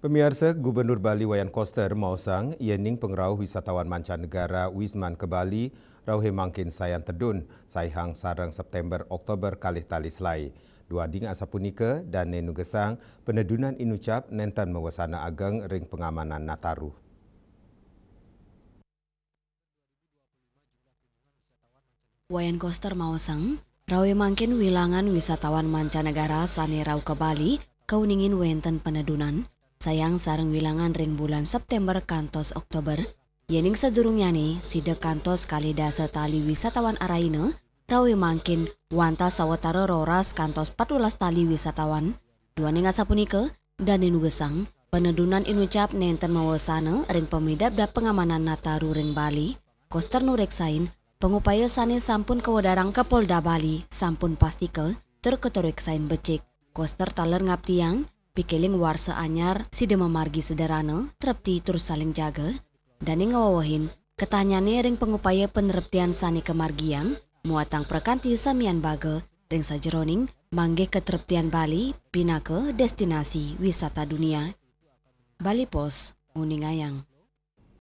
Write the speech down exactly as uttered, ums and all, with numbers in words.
Pemiarsa, Gubernur Bali Wayan Koster maosang, yening pangrauh wisatawan mancanegara Wisman ka Bali, rauhe mangkin sayan tedun, saihang sareng September Oktober kalih tali selai. Duading asapunika, dane nugesang, penedunan inucap nenten mawesana ageng ring pengamanan Nataru. Wayan Koster maosang, rauh mangkin wilangan wisatawan mancanegara sane rauh ka Bali kauningin wenten penedunan, saihang sareng wilangan ring bulan September kantos Oktober. Yening sadurungnyane, sida kantos kalih dasa tali wisatawan araina, rauh mangkin wantah sawatara roras kantos patbelas tali wisatawan. Duaning asapunika, dane nugesang, penedunan inucap nenten mawesana ring pamidabdab pengamanan Nataru ring Bali. Koster nureksain, pangupaya sane sampun kawedarang Kapolda Bali sampun pastika tur katureksain becik. Koster taler ngaptiang, pikiling warsa anyar sida mamargi sederhana, trepti tur saling jaga. Dane ngawewehin, ketahnyane ring pangupaya panreptian sane kamargiang, muatang prakanti samian baga ring sajeroning manggih katreptian Bali pinaka destinasi wisata dunia. Bali Post nguningayang.